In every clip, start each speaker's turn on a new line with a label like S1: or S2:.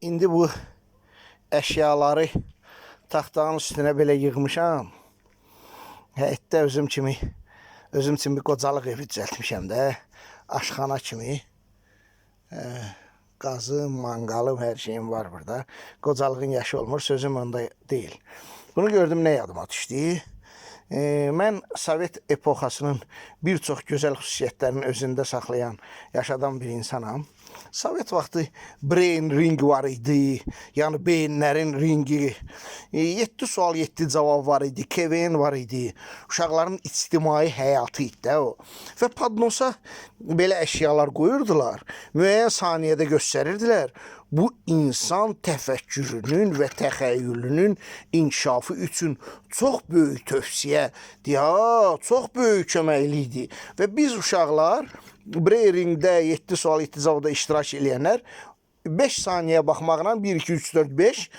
S1: İndi bu əşyaları taxtanın üstünə belə yığmışam. Həyətdə özüm üçün bir qocalıq evi düzəltmişəm də. Aşxana kimi. Qazım, manqalım, hər şeyim var burada. Qocalığın yaşı olmur, sözüm onda deyil. Bunu gördüm, nə yadıma düşdü? Mən Sovet epoxasının bir çox gözəl xüsusiyyətlərini özündə saxlayan, yaşadan bir insanam. Sovet vaxtı brain ring var idi. Yəni beyinlərin ringi. 7 sual, 7 cavab var idi. KVN var idi. Uşaqların ictimai həyatı idi də o. Və padnosa belə əşyalar qoyurdular. Müəyyən saniyədə göstərirdilər. Bu insan təfəkkürünün və təxəyyülünün inkişafı üçün çox böyük tövsiyə, ha, çox böyük köməkli idi. Və biz uşaqlar Brain Ringdə 7 sual, 7 cavabda iştirak eləyənlər 5 saniyə baxmaqla 1 2 3 4 5.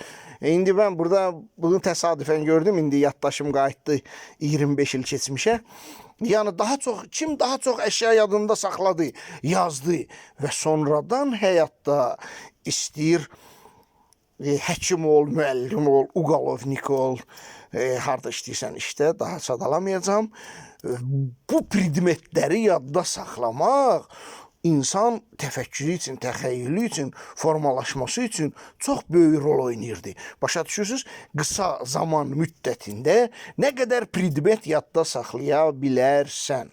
S1: İndi mən burada bunu təsadüfən gördüm. İndi yaddaşım qayıtdı 25 il keçmişə. Yəni daha çox kim daha çox əşya yadında saxladı, yazdı və sonradan həyatda istəyir həkim ol, müəllim ol, uqalovnik ol, harda işləyirsən işdə, daha sadalamayacağam. Bu predmetləri yadda saxlamaq insan təfəkkürü üçün, təxəyyülü üçün, formalaşması üçün çox böyük rol oynayırdı. Başa düşürsüz? Qısa zaman müddətində nə qədər predmet yadda saxlaya bilərsən?